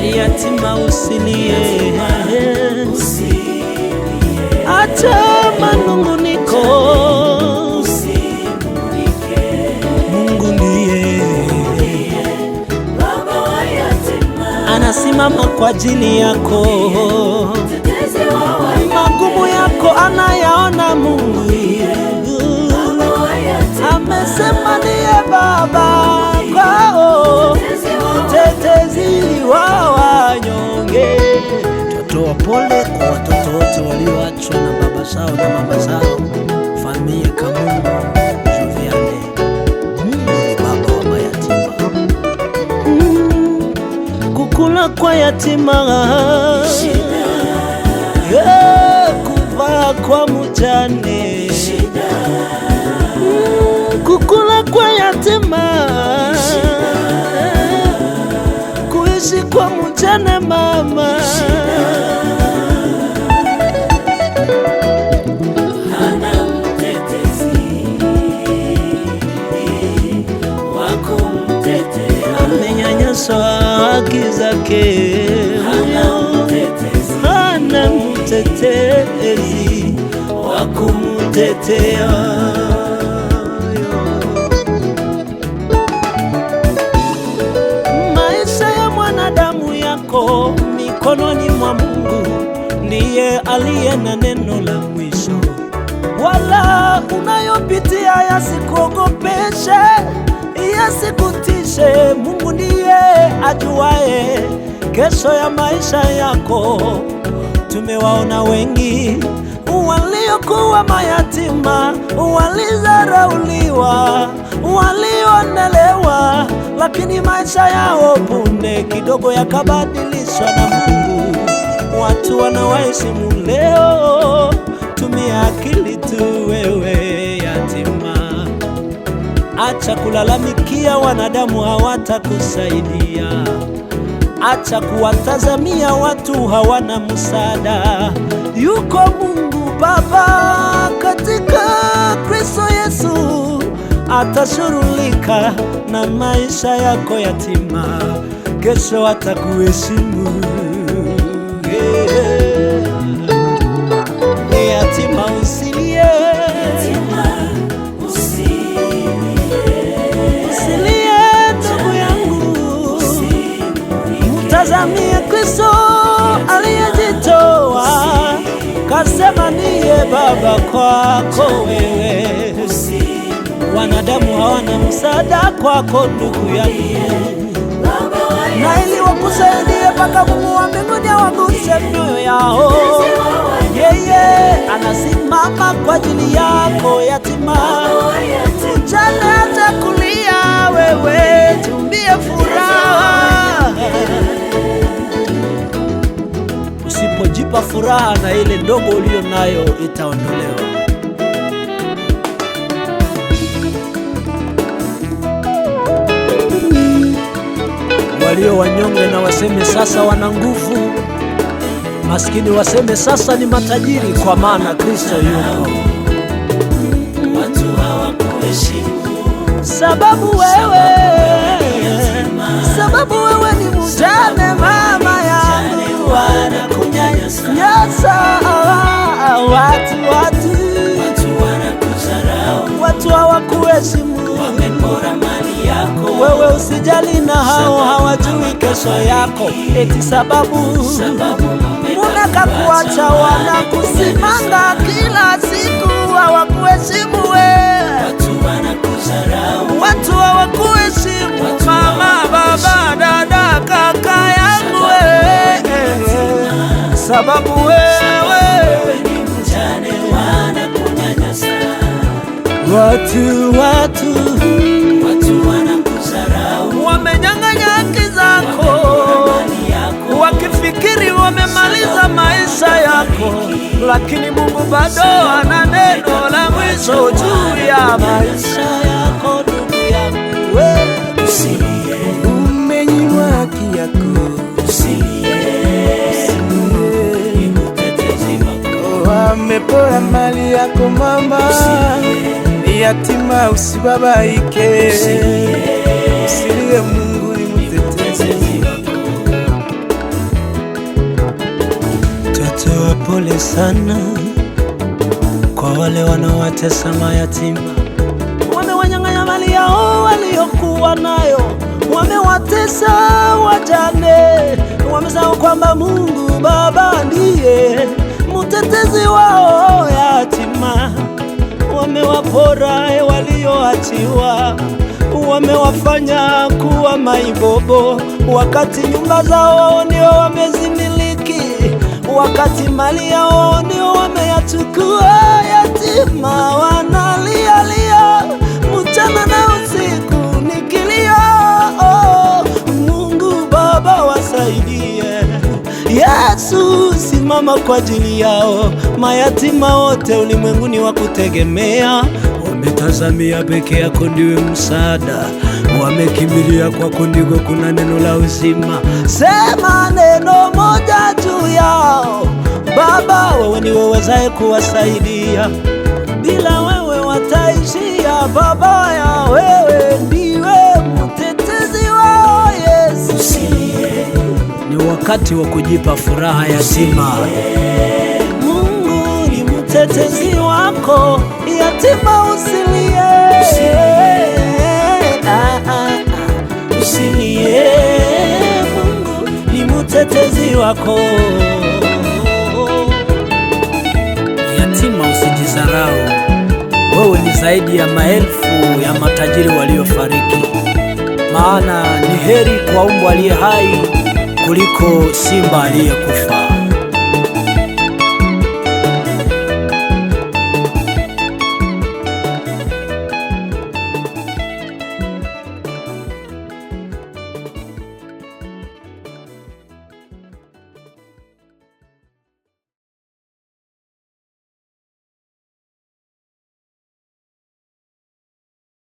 Yatima usilie, acha manunguniko. Mungu ndiye anasimama kwa ajili yako, magumu yako anayaona Mungu. Amesema ndiye baba kwao, mtetezi wa wanyonge. Twatoa pole kwa watoto wote walioachwa na baba zao na mama zao, familia Kamungu Joviane. Mungu ni baba wa mayatima. Kukula kwa yatima, yeah, kuvaa kwa mjane, kukula kwa yatima, kuishi kwa mjane mama. Hana mtetezi wa kumtetea, Amenyanyaswa haki zake, hana mtetezi hana mtetezi wa kumtetea. Maisha ya mwanadamu yako mikononi mwa Mungu, ndiye aliye na neno la mwisho. Wala unayopitia yasikuogopeshe, yasikutishe. Mungu ndiye ajuaye kesho ya maisha yako. Tumewaona wengi waliokuwa mayatima, walizarauliwa, walionelewa, lakini maisha yao punde kidogo yakabadilishwa na Mungu. Watu wanawaheshimu leo. Tumia akili tu wewe yatima, acha kulalamikia wanadamu, hawatakusaidia. Acha kuwatazamia watu, hawana msaada. Yuko Mungu Baba katika Kristo Yesu, atashughulika na maisha yako yatima, kesho atakuheshimu. Yeah. Yatima usilie, yatima usilie, usilie ndugu yangu, mtazamie Kristo aliyejitoa, kasema niye baba kwako wewe. Wanadamu hawana msaada kwako ndugu yangu, na ili wakusaidie mpaka Mungu wa mbinguni awaguse mioyo yao. Yeye anasimama kwa ajili yako yatima, mjane hata kulia, wewe tumbie furaha. Usipojipa furaha na ile ndogo uliyo nayo itaondolewa. Walio wanyonge na waseme sasa wana nguvu, maskini waseme sasa ni matajiri, kwa maana Kristo yuko. Watu hawakuheshimu Sababu wewe, sababu wewe ni mjane mama yangu, wanakunyanyasa, nyasa watu, watu, watu wanakudharau, watu hawakuheshimu wamepora mali yako, wewe, usijali na hao hawajui kesho yako, eti sababu sababu mume mume kakuacha, wanakusimanga kila siku, hawakuheshimu wewe, watu wanakudharau, watu hawakuheshimu mama, baba, dada, kaka yangu wewe, sababu wewe ni mjane, wanakunyanyasa, watu watu watu wanakudharau, wamenyang'anya haki zako, mali yako, wakifikiri wamemaliza maisha yako, lakini Mungu bado ana neno la mwisho juu ya maisha yako, ndugu yangu wewe. usilie, Umenyimwa haki yako, usilie, ni mtetezi wako, wamepora mali yako mama, yatima usibabaike, usilie, Mungu ni mtetezi. mtetezi wako. Pole sana kwa wale wanaowatesa mayatima, wamewanyang'anya mali yao waliokuwa nayo, wamewatesa wajane, wamesahau kwamba Mungu Baba ndiye mtetezi wao yatima. Wamewapora walioachiwa, wamewafanya kuwa maibobo, wakati nyumba zao ndio wamezimiliki, wakati mali yao ndio wameyachukua. Yatima wanalialia mchana na usiku ni kilio. Oh, Mungu Baba wasaidie. Yesu simama kwa ajili yao, mayatima wote ulimwenguni wa kutegemea. Wametazamia peke yako ndiwe msaada, wamekimbilia kwako ndiko kuna neno la uzima. Sema neno moja juu yao Baba, wewe ndiwe uwezaye kuwasaidia, bila wewe wataishia. Baba ya wewe ndiwe mtetezi wao Yesu. Usilie, Ni wakati wa kujipa furaha yatima. Mungu ni mtetezi wako, yatima usilie. Ah, ah, ah. Usilie, Mungu ni mtetezi wako. Yatima, usijizarau, wewe ni zaidi ya maelfu ya matajiri waliofariki. Maana ni heri kwa mbwa aliye hai kuliko simba aliyekufa.